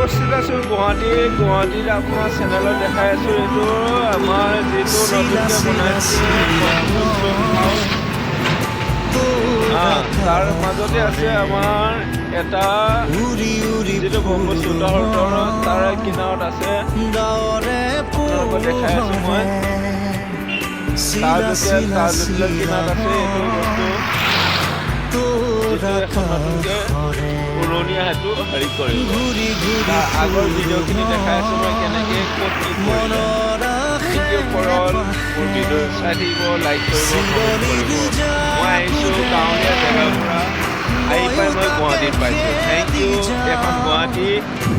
উপস্থিত আছোঁ গুৱাহাটীৰ। গুৱাহাটীত আপোনাৰ চেনেলত দেখাই আছোঁ, এইটো আমাৰ যিটো নতুনকৈ বনাইছে হাউচ, তাৰ মাজতে আছে আমাৰ এটা উৰি উৰি যিটো বম্বু চুটৰ, তাৰ কিনাৰত আছে। ডাৱৰে আপোনালোকক দেখাই আছোঁ মই। তাজ হোটেল, তাজ হোটেলৰ কিনাৰত আছে এইটো বস্তু, যিটো এখন নতুনকৈ উৰণীয়া সেইটো হেৰি কৰিব। ঘূৰি ঘূৰি তাৰ আগৰ ভিডিঅ'খিনি দেখাই আছোঁ মই, কেনেকৈ ক'ত কি কৰিলে। Thank U for all. মোৰ ভিডিঅ' চাই থাকিব, লাইক কৰিব, কমেণ্ট কৰিব। মই আহিছোঁ গাঁৱলীয়া জেগাৰ পৰা, আহি পাই মই গুৱাহাটীত পাইছোঁ। Thank U. এখন গুৱাহাটী।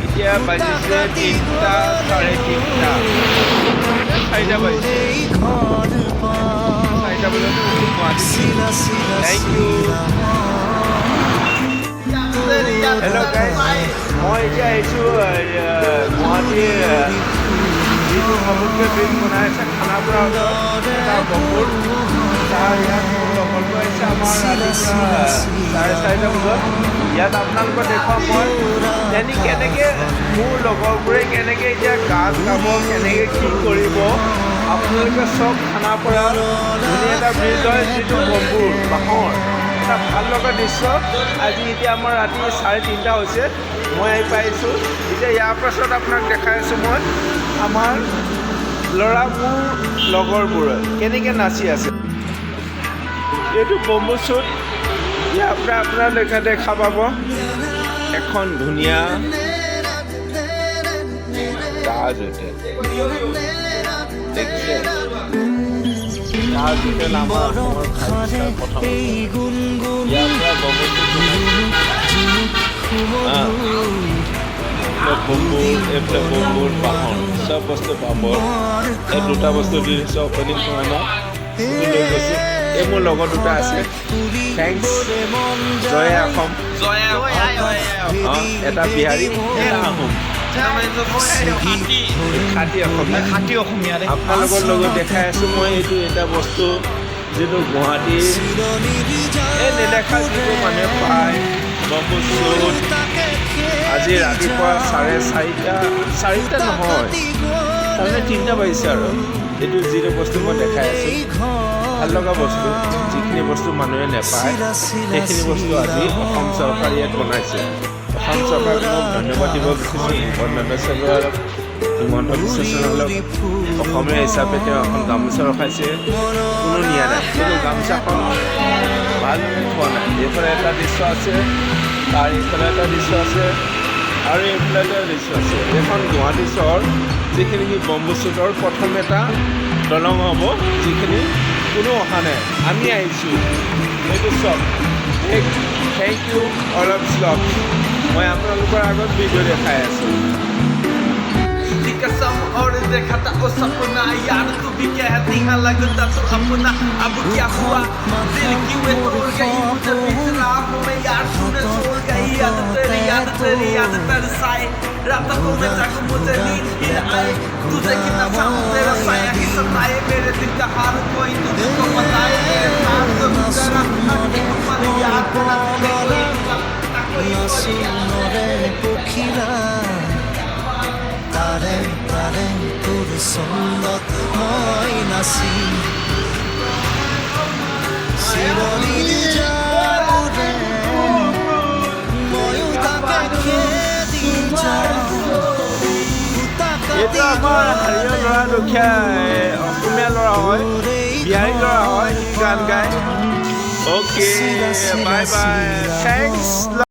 এতিয়া বাজিছে 3টা, 3:30, 4টা বাজিছে। এই ঘৰ পাওঁ 4টা বজাত গুৱাহাটীত। চিলা চিলা thank U. Hello guys, মই এতিয়া আহিছোঁ গুৱাহাটীৰ যিটো নতুনকৈ ব্ৰিজ বনাই আছে খানাপাৰা ওচৰত এটা বকুৰ, তাৰ ইয়াত মোৰ লগৰটো আহিছে। আমাৰ ৰাতিপুৱা 4:30 বজাত ইয়াত আপোনালোকক দেখুৱাম মই তেনে কেনেকৈ মোৰ লগৰবোৰে কেনেকৈ এতিয়া গান গাব, কেনেকৈ কি কৰিব। আপোনালোকে চব খানাপাৰা ধুনীয়া এটা ব্ৰিজ হয়, যিটো বম্বুৰ বাঁহৰ এটা ভাল লগা দৃশ্য। আজি এতিয়া আমাৰ ৰাতি 3:30 হৈছে, মই আহি পাইছোঁ। এতিয়া ইয়াৰ পাছত আপোনাক দেখাই আছোঁ মই আমাৰ ল'ৰা, মোৰ লগৰবোৰে কেনেকৈ নাচি আছে। এইটো বম্বু শ্বুট। ইয়াৰ পৰা আপোনালোকে দেখা পাব এখন ধুনীয়া তাজ হোটেল। দেখিছে তাজ হোটেল, আমাৰ অসমৰ ফাইভ ষ্টাৰ প্ৰথম এই হোটেল। গুণগুণ ইয়াৰ পৰা বম্বু শ্বুট বম্বুৰ, এইফালে বম্বুৰ বাঁহৰ চব বস্তু বাঁহৰ। এই দুটা বস্তু দি দিছে, অপেনিং কৰা নাই, সেইটো লৈ গৈছোঁ। এই মোৰ লগৰ দুটা আছে। Thanks. জয় অসম। অঁ, এটা বিহাৰী, এটা আহোম, খাটি অসমীয়া। খাটি অসমীয়া দেই। আপোনালোকৰ লগত দেখাই আছোঁ মই এইটো এটা বস্তু, যিটো গুৱাহাটীৰ এই নেদেখা যিটো মানুহে পায় বম্বু শ্বুট। আজি ৰাতিপুৱা 4:30, 4টা নহয়, তাৰমানে 3টা বাজিছে আৰু এইটো যিটো বস্তু মই দেখাই আছোঁ, ভাল লগা বস্তু। যিখিনি বস্তু মানুহে নেপায়, সেইখিনি বস্তু আজি অসম চৰকাৰে ইয়াত বনাইছে। অসম চৰকাৰক মই ধন্যবাদ দিব বিচাৰিছোঁ। হিমন্ত বিশ্ব শৰ্মাক অসমীয়া হিচাপে তেওঁ এখন গামোচা ৰখাইছে, কোনো নিয়া নাই। কিন্তু গামোচাখন ভালদৰে থোৱা নাই। এইফালে এটা দৃশ্য আছে, তাৰ এইফালে এটা দৃশ্য আছে আৰু এইফালে এটা দৃশ্য আছে। এইখন গুৱাহাটী চহৰ, যিখিনি কি বম্বু শ্বুটৰ প্ৰথম এটা দলং হ'ব, যিখিনি কোনো অহা নাই, আমি আহিছোঁ। এইটো চব। Thank U অলপ শ্লপ মই আপোনালোকৰ আগত ভিডিঅ' দেখাই আছোঁ। की कसम और देखा था ओ सपना यार, तू भी कहती है लगता तू अपना। अब क्या हुआ, दिल क्यों ये तोड़ गई मुझे? बीच राह में यार तूने छोड़ गई। याद तेरी, याद तेरी, याद तरसाए, रात को मैं जागूं, मुझे नींद ही न आए। तुझे कितना चाहूं, तेरा साया ही सताए। मेरे दिल का हाल कोई तुझको बताए। मेरे साथ जो गुजरा हर एक पल याद ना तुझे कोई गम, ना कोई फरियाद। নাচোনৰে পখিলা, তাৰে তাৰে তোৰ ছন্দত মই নাচিম। চিৰলি যাবোৰে ময়ো তাকে খেদি যাওঁ। এইটো আমাৰ হাৰিয়া ল'ৰা, দুখীয়া অসমীয়া ল'ৰা হয়, বিহাৰী ল'ৰা হয়, সি গান গায়। Okay, bye bye, thanks.